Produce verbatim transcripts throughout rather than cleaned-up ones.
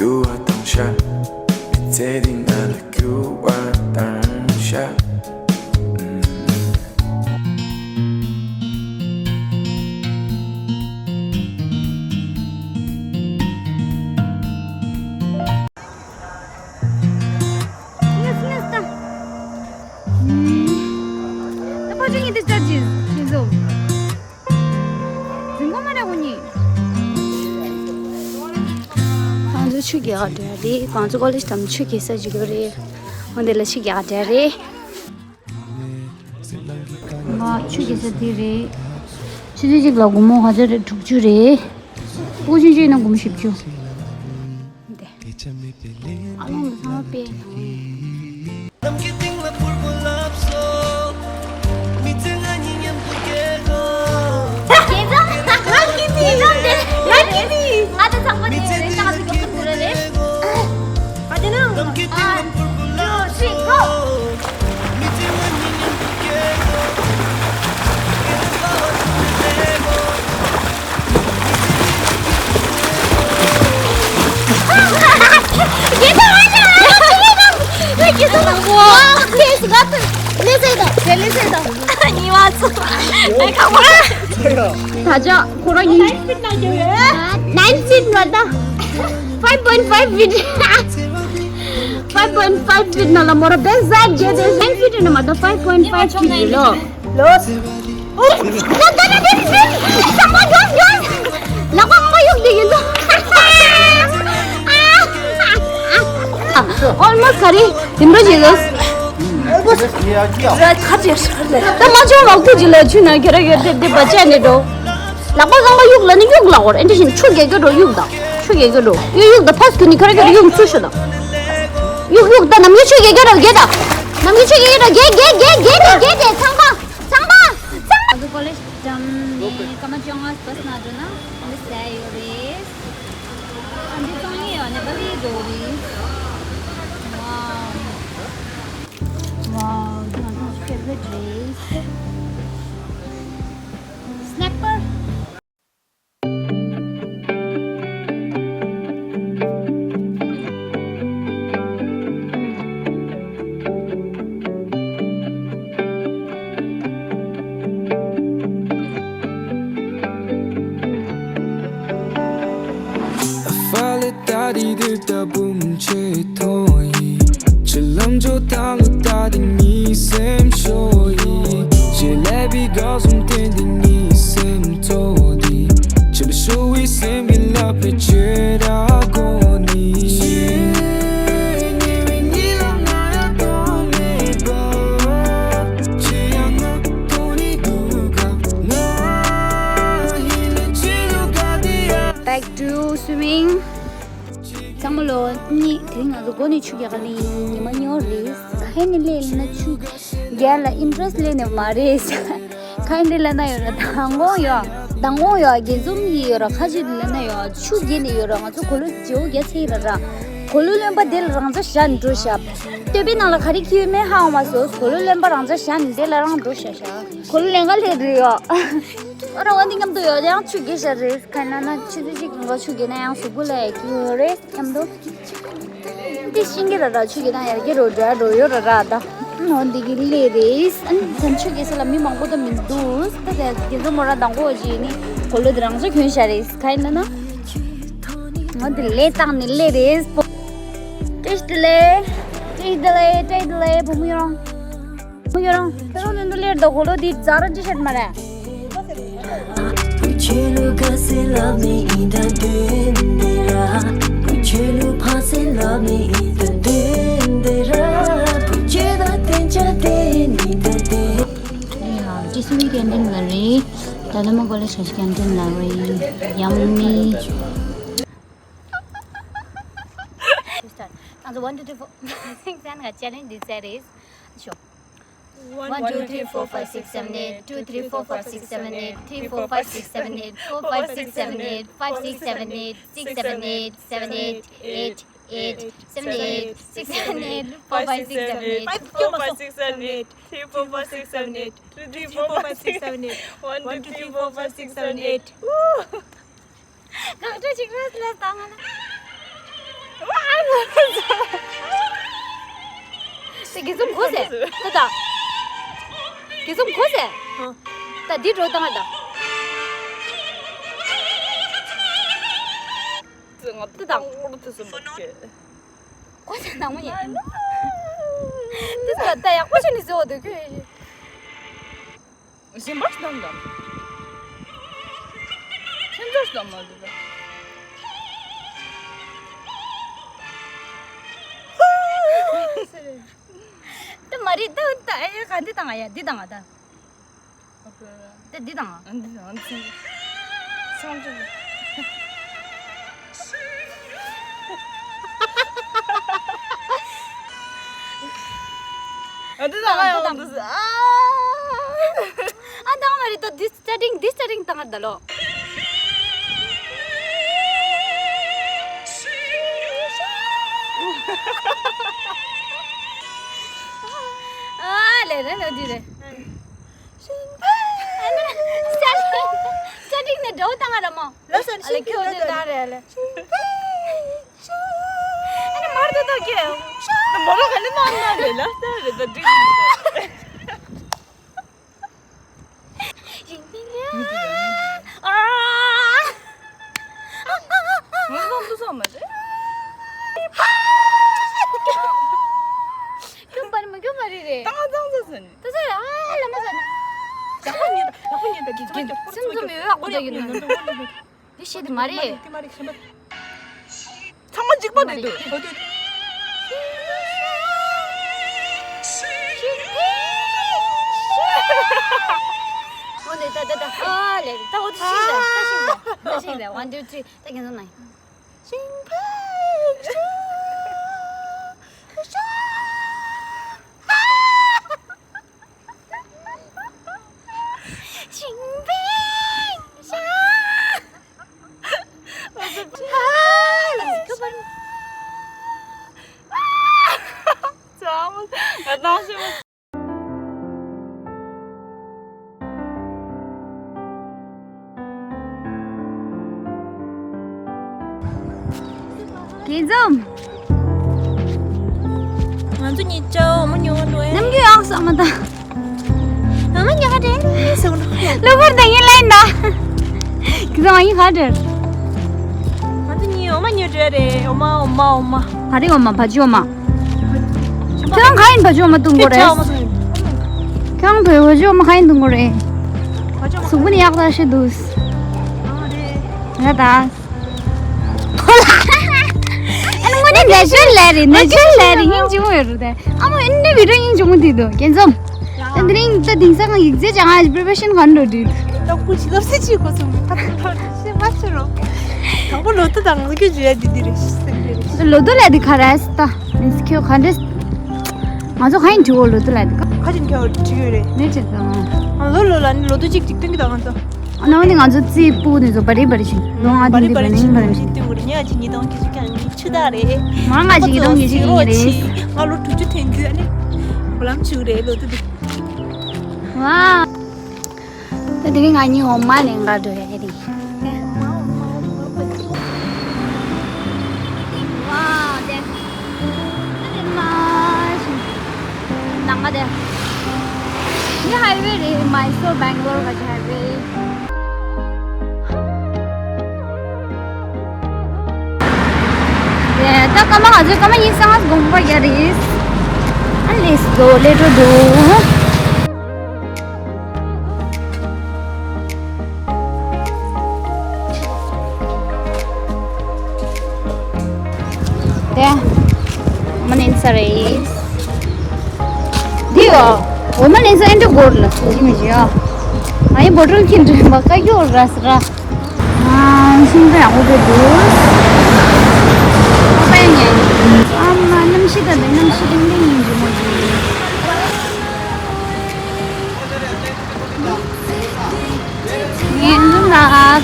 རྒྱུ་བ་དང་ཤ། མི་ཚེ་འདི་ང་ལ་རྒྱུ་བ་དང་ཤ། ང་ཚོ་ཆུ་རྐྱལ་ག་འགྲོ་ཡ་རེད། ང་ཚོ་ཀོ་ལེཇ་དང་ཆུ་རྐྱལ་ས་ཅིག་ཡོད་རེད། འོ་དེ་ལ་ཆུ་རྐྱལ་ག་འགྲོ་ཡ་རེད། ང་ཆུ་རྐྱལ་ས་དེ་རེད། ཆུ་ཚོད་གཅིག་ལ་སྒོར་མོ་ཁ་ཚོད་རེད་དྲུག་ཅུ་རེད། སྤུ་གུ་ཆུང་ཆུང་ཡིན་ན་སྒོར་མོ་བཞི་བཅུ། འདི། ཨ་ལོང་གི་ཚང་མ་དཔེ། ད་ཆ་ཁོ་རང་ཡིན། nine feet མ་ད། five point five feet. five point five feet ནང་ལ་མོ་ར་བེ་ཟ་རྒྱལ་ཏེ། nine feet ནི་མ་ད། five point five feet ལོ། ལོས། ལག་པ་ངོ་ཡུག་དེ་ཡིན་ལོ། Almost ག་རེ། དེ་འདྲ་བྱེད་ལོས། ད་མ་ཆོག་ལག་པ་ཅིག་ལ་ཆུ་ན་ཁྱེར་ཡོད་དེ་དེ་བ་ཅན་ནི་འགྲོ། ལག་པ་རྐང་པ་གཡུག་ལ་ནི་གཡུག་ལ་འོར། ཨེ་འདྲ་བཞིན་ཆུ་རྐྱལ་རྐྱལ་འགྲོ་གཡུག་དང་། ཆུ་རྐྱལ་རྐྱལ་འགྲོ་གཡུག་གཡུག་དང་། ཕ་སྐུ་ནི་ཁ་ར་ཁ་ར་གཡུག་ཚུར་ཤོག་དང་། གཡུག་གཡུག་དང་། ནམ་རྒྱུན་ཆུ་རྐྱལ་རྐྱལ་འགྲོ་རྒྱལ་དང་། ནམ་རྒྱུན་ཆུ་རྐྱལ་རྐྱལ་འགྲོ་རྒྱལ་རྒྱལ་རྒྱལ་རྒྱལ་རྒྱལ་རྒྱལ། ཚང་མ་ཚང་མ། ང་ཚོ་ཀོ་ལེཇ་འགྲམ་ནས་སྐར་མ་བཅོ་ལྔ་བྷ་སི་ནང་འགྲོ་ན་འདི་ཟ་ཡོད་རེད། ཨ་འདི་ཚོང་ཡིན་ཡོད་ནས་པ་ལི་འགྲོ་རེད། Wow, wow, this is my favorite race. Snapper. ད་དེ་དུས་ད་འབུམ་ཆེ་མཐོང་ཡི། ཆུ་ལམ་ཇོ་ཐང་ལ་ད་དེ་ངའི་སེམས་ཤོར་ཡི། ཞེ་ལས་པའི་དགའ་སོང་དེ་འདི་ངའི་སེམས་ཚོ་དེ། ཆུ་ལ་ཤོར་བའི་སེམས་ཀྱི་ལ་ཕེ་ཆེ་ར་གོ་ནི། ཉེ་བའི་གཉིད་ལམ་ན་ཡང་གཏོང་མེད་པ། ཆེ་ཡང་ང་ཐོག་ནས་སྡུག་ག་ང་ཧི་ལ་ཆེ་ལུག་ག་དེ་ཡ། Back to swimming. ཚང་མ་ལོ་གཉིས་དེ་རིང་ང་ཚོ་སྒོ་ནས་ཆུ་རྐྱལ་ག་ལེན་ཡིན། ཉི་མ་ཉོ་རེད། ཁ་ནས་ལས་ན་ཆུ་རྐྱལ་ལ་ཨིན་ཊི་རེ་སི་ལས་ནས་མ་རེད། ཁ་འདི་ལས་ན་ཡོད་ར་མདང་དགོང་ཡོད། མདང་དགོང་ཡོད་དགེ་འཛོམས་ཡིན་ཡོད་ར། ཁ་ཅིག་ལས་ན་ཡོད་ཆུ་རྐྱལ་ནས་ཡོད་ར། ང་ཚོ་གོ་ལོ་བརྗེ་བོ་རྒྱ་ཚེ་ཡིན་ར་ར། གོ་ལོ་རློན་པ་དེ་ལ་རང་ཚ་བཞག་ནས་འགྲོ་ཤག་སྟོད་པའི་ནང་ལ་ག་རེ་ཁྱི་མེད་ཧ་འོང་མ་སོང་། གོ་ལོ་རློན་པ་རང་ཚ་བཞག་ནས་དེ་ལ་རང་འགྲོ་ཤག་ཤག་གོ་ལོ་ལེན་ག་ལས་རེད་ཡོད། ཨ་ར་བ་འདི་མཉམ་དུ་ཡོད་ཡང་ཆུ་རྐྱལ་ཤག་རེད། ཁ་ན་ན་ཆུ་ཚོད་གཅིག་གི་ཆུ་རྐྱལ་ན་ཡང་གཟུགས་པོ་ལ་ཡག་གི་ཡོད་རེད་མཉམ་དུ། འདི་ཤིང་གི་ར་ར་ཆུ་རྐྱལ་ན་ཡར་རྒྱས་འགྲོ་འགྲོ་འགྲོ་ཡོད་ར་ར་ད། འོ་འདི་གི་ལས་རེད། ཨ་ནི་ད་ཆུ་རྐྱལ་ས་ལ་མི་མང་པོ་ད་མི་འདུག་ད་དེ་དེ་ཚོ་མོ་ར་མདང་དགོང་ཅིག་ནི་གོ་ལོ་དེ་རང་ཚོ་གྱོན་ཤག་རེད། ཁ་ཡིན་ན་ན། འོ་འདི་ལས་བཏང་ནི་ལས་རེད། བཀྲ་ཤིས་བདེ་ལེགས། བཀྲ་ཤིས་བདེ་ལེགས། བཀྲ་ཤིས་བདེ་ལེགས་བུ་མོ་ཡོང་། ཁོ་ཡོད་རང་ཁྱོད་རང་ནི་འདི་ལེར་དོ་གོ་ལོ་འདི་ཛ་ར་ཅི་བཤད་མ་རེད། ཇི་སུ་མི་ཀན་ཊིན་ལ་རེད། ད་ལྟ་མ་གོ་ལ་ཆ་ཆ་ཀན་ཊིན་ལ་རེད། ཡམ་མི། ང་ཚོ་one two three four six seven ག་ཅེ་ལེན་ཇི་ཟེར་རེད། ཤོ། One, two, three, four, five, six, seven, eight, two, three, four, five, six, seven, eight, three, four, five, six, seven, eight, four, five, six, seven, eight, five, six, seven, eight, six, seven, eight, seven, eight, seven, eight, eight, eight, seven, eight, six, seven, eight, four, five, six, seven, eight, five, four, five, six, seven, eight, three, four, five, six, seven, eight, three, four, five, six, seven, eight, one, two, three, four, five, six, seven, eight. Woo! གང་འདྲ་ཅིག་རེད་ལ་བཏང་ང་ལ། དེ་གི་ཙུམ་གོ་ཟེ། ད་ད། གི་ཙུམ་གོ་ཟེ། ད་འདི་འགྲོ་བཏང་ང་ད། ད་ད། གོ་ཟེ་ནང་མོ་ཡིན། དེ་ད་ད་ཡག་པོ་བྱས་ནས་ཟེར་བ་འདུག་གི། གཞན་པ་ཞིག་དང་དང་། ཁྱེད་ཚོ་ཞིག་དང་མ་འདུག་ག། དེ་མ་རེད་ད། ད་ཨེ་ག་འདི་དང་ཨ་ཡ་འདི་དང་ཨ་ད། དེ་འདི་དང་ཨ། འདི་དང་འདི་སང་ཅི། ཨ་འདི་དང་ཨ་ཡང་འདི་ཨ། ཨ་དང་མ་རེད་ད། འདི་སྟ་ཊིང་འདི་སྟ་ཊིང་དང་ཨ་ད་ལོ། ཨ་ལེ་རེད་ལོ་འདི་རེད། ཤིང་ཕེ། ཨ་ནི་སྟ་ཊིང་སྟ་ཊིང་ནས་འགྲོ་བཏང་ང་ར་མོ། ལ་སོན་ཨ་ལེ་ཤིང་ཕེ་ཁྱོད་འདི་ད་རེད་ཨ་ལེ། ཤིང་ཕེ་ཤིང་། ཨ་ནི་མར་དུ་ཏོ་ཀྱེ། ད་མོ་རོ་ག་ནི་མ་ན་རེད་ལ་ས་རེད་ད་འགྲིག་ཨ། ང་ཚོ་འདུག་སོང་མ་རེད། ཁྱོད་པར་མ་ཁྱོད་པར་རེད། ཏང་ཙང་ཙང་ཟེར་ནས། ད་ཟེར་ཨ་ལ་མ་ཟེར་ན། ཡག་པོ་ཉན་ཡག་པོ་ཉན་ད་གི་གི། སེམས་ཚོམ་ཡོད་ཡག་པོ་ད་ཡོད་ན། འདི་ཤེས་དེ་མ་རེད། དེ་མ་རེད་ཤེས་པ། ཚང་མ་འཇིགས་པ་རེད་འདུག་འོ་དེ། འོ་ནས་ད་ད་ད་ཨ་ལེ་ད་འོ་དེ་ཤིང་ད་ད་ཤིང་ད་ད་ཤིང་ད། One, two, three. ད་ཁྱེད་ཚོ་ན། ཤིང་ཕེ་ཤིང་། ཤིང་ཕེ་ཤིང་། ཨ་ལ་ཁ་པར། ཙམ་ང་ནང་ཞིག་རྒྱལ་འཛོམས། ང་ཚོ་གཉིས་ཆ་འོ་མ་ཉོ་བ་འགྲོ་ཡ། ནམ་རྒྱུན་ཡག་ས་མ་ད། འོ་མ་ཉོ་ག་འགྲོ་ཡ་ཟེར་གོ་ནོ། གློ་བུར་དང་ཡིན་ལན་ད། ཁྱེད་ཚོ་ང་གཉིས་ག་འགྲོ། ང་ཚོ་གཉིས་འོ་མ་ཉོ་འགྲོ་ཡ་རེད། འོ་མ་འོ་མ་འོ་མ། ག་རེ་འོ་མ། བ་ཕྱུགས་འོ་མ། ཁྱོད་རང་ག་ཡིན་བ་ཕྱུགས་འོ་མ་འཐུང་གོ་རེད། ཁྱོད་རང་བོད་བ་ཕྱུགས་འོ་མ་ག་ཡིན་འཐུང་གོ་རེད། གཟུགས་པོ་ནི་ཡག་ད་ཤི་འདུག་ང་ད། ཨ་ནི་དངོས་གནས་ནེ་ཅུ་རལ་ལས་རེད། ནེ་ཅུ་རལ་ལས་རེད། སྙིང་རྗེ་མོ་ཡོད་རེད་དེ། ཨ་མ་ཨ་ནི་བི་ཌིའོ་སྙིང་རྗེ་མོ་དེ་འདུག་རྒྱལ་འཛོམས། ད་དེ་རིང་ད་དེང་སང་ཡིག་ཚད་ཅང་ཨ་པི་རི་པ་རེ་ཤན་ག་འདྲ་འདུག་ད་ཁུལ་ཕྱི་ལབ་སེ་ཅིག་གོ་སོང་། ད་ཁུལ་ལོ་ཤེས་མ་ཤེས་རོ། དང་པོ་ལོ་ཏོ་དང་ང་ཚོ་ཁྱོད་བརྗོད་ཡ་དེ་དེ་རེད་ཤི་སེམས་རེད། ལོ་ཏོ་ལ་དེ་ག་རེ་ད་མིན་ཁྱོད་ག་འདྲ། ང་ཚོ་ག་ཡིན་དྲི་བོ་ལོ་ཏོ་ལ་དེ་ག་ཁ་ཅིག་ཁྱོད་དྲི་ཡོད་རེད། མེད་ཅེས་ད། ང་ལོ་ལོ་ལ་ནི་ལོ་ཏོ་གཅིག་གཅིག་སྟོན་གི་ད་ང་ཚོ། ཨ་ན་འོ་ནི་ང་ཚོ་རྩིས་སྤུག་ནས་ཚོ་བ་རི་བ་རི་ཞིག་ལོ་ང་བ་རི་དེ་བ་རི་ཞིག་བ་རི་ཞིག་སྟོན་གི་རེད། ཉ་ཅིག་ཉིས་སྟོང་བརྒྱད་ཅུ་གྱ་གཉིས་ཆུ་དག་རེད། ང་ང་ཅིག་ཉིས་སྟོང་ཉི་ཤུ་གི་རེད། ང་ལོ་དྲུག་ཅུ་ཐོན་དུས་ཨ་ནི་འབུ་ལམ་བྱུག་རེད་ལོ་ཏོ་དེ། ཝ། ད་དེ་རིང་ང་གཉིས་འོ་མ་ལེན་ག་འགྲོ་ཡ་རེད། ཝ་དེ། ད་དེ་མ་ཞིག་ནང་མ་དེ། འདི་ཧའི་ཝེ་རེད། མའི་སོར་བེང་ལོར་ག་ཅི་ཧའི་ཝེ། དེ་ད་སྐར་མ་ང་ཚོའི་སྐར་མ་ཉི་ཤུ་རྩ་ལྔ་དགོངས་པ་རྒྱ་རེད། ཨ་let's go, let's go. དེ། འོ་མ་ལེན་ས་རེད། འདི་ཡོ། འོ་མ་ལེན་ས་ཨེ་འདྲ་སྐོར་ལ་ཞིག་མི་ཞིག་ཡོ། ཨ་ཡི་བོ་ཊལ་ཁྱེར་འདྲ་མ་ཀ་ཡོ་ར་ས་ར། ཨ་ཤིང་ཏོག་ཡག་པོ་འདུག་ཨ་པ་ཡ་ཉན། ཨ་མ་གནམ་གཤིས་ད་ལྟ་གནམ་གཤིས་ཏིང་ཏིང་ཡིན་འདུག་མོ་ཞིག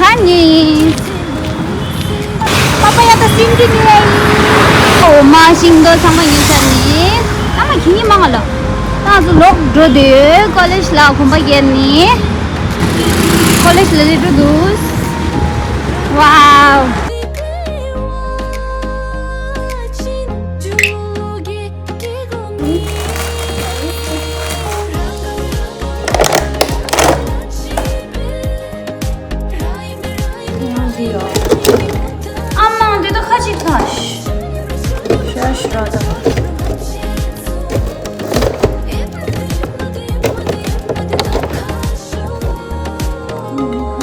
Honey. Papaya the same thing. Oh, ma, ཤིང་ཏོག་ཚང་མ་ཡིན་ས་ནི། ཨ་མ་ཁྱེད་གཉིས་མ་ང་ལ། ད་ང་ཚོ་ལོག་འགྲོ་དུས་ཀོ་ལེཇ་ལ་གོམ་པ་བརྒྱབ་ནི། ཀོ་ལེཇ་ལ་སླེབས་འགྲོ་འདུག Wow. ཨ་མ་འདི་ད་ཁ་ཅིག་ཐ། ཤ་ཤ་ར་ད། ཁ་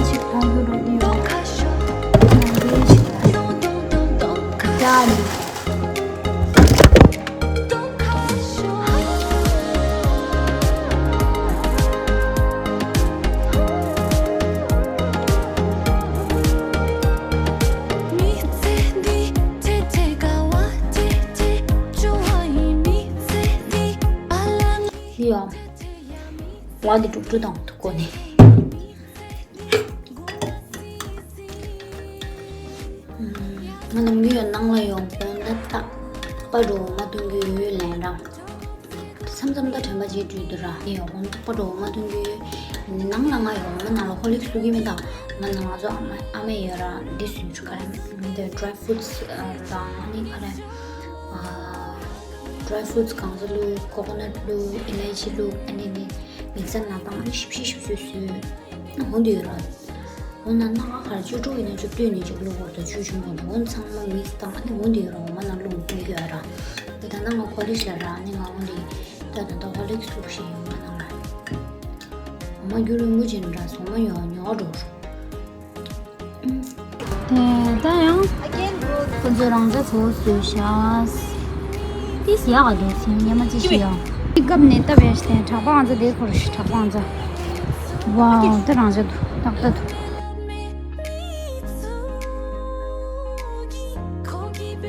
ཅིག་ཐ་གུ་རུ་ཡོད། ཡ་ནི། ཡོ། ཝ་འདི་དཀྲུག་དཀྲུག་དང་ཐུག་གོ་ནི། ང་ནམ་རྒྱུན་ཡང་ནང་ལ་ཡོང་དགོས་ན་ཏག་པ་འགྲོ་མ་ཐུང་གི་ཡོད་ལན་རང་། མཚམས་མཚམས་ད་དྲན་པ་ཅིག་འགྲོ་འདུག་ར། ངས་ཡོང་ཏག་པ་འགྲོ་མ་ཐུང་གི་ཡོད། ནང་ལ་ང་ཡོང་མ་ནང་ལ་ཧོ་ལིག་བླུག་གི་མེད་ད། ང་ནང་ང་ཚོ་ཨ་མ་ཨ་མ་ཡོད་ར། འདི་སུ་ཡོད་ག་རེ། འདི་dry fruits་དང་ཨ་ནི་ག་རེ། dry fruits་གང་ཚ་བླུག coconut་བླུག་ཨི་ལའི་ཅི་བླུག་ཨ་ནི་ནི་མིག་སར་ནང་བཏང་ཨ་ནི་ཞིབ་ཞིབ་ཞིབ་ཞིབ་བཟོས། འོ་འདི་ཡོད་ར། འོ་ན་སྣ་ཁ་གར་བཅུ་དྲུག་ཡིན་ན་བཅུ་བདུན་ནས་ཅིག་བླུག་འོ་ད་བཅུ་བཅུ་མོ་འདི་འོ་ཚང་མ་མིག་སར་བཏང་ཨ་ནི་འོ་འདི་ཡོད་ར། འོ་མ་ནང་བླུག་འཐུང་གི་ཡོད་ར། འདི་ད་ལྟ་ང་ཀོ་ལེཇ་ལ་ར་ཨ་ནི་ང་འོ་འདི་ད་ད་ལྟ་ཧོ་ལིག་བླུག་བཞིན་ཡོད་ང་ནང་ལ། འོ་མ་རྒྱུ་རིང་པོ་ཅིག་འདྲ་སོང་མ་ཡོང་ཉོ་འགྲོ། དེ་ད་ཡང་ཁོ་ཚོས་རང་ཅག་ཚོ་བཟོས་ཤག་དེ་ཡག་ག་འདུག་སེམས་ཉི་མ་ཅི་ཞིག་ཡང་། དེ་སྐབས་ནས་བཏབ་ཡ་ཞིག་དེ་གྲགས་པ་ང་ཚོ་དེ་ཁོར་ཞིག་གྲགས་པ་ང་ཚོ། ཝའོ་དེ་རང་ཅག་འདུག་ཏག་ཏག་འདུག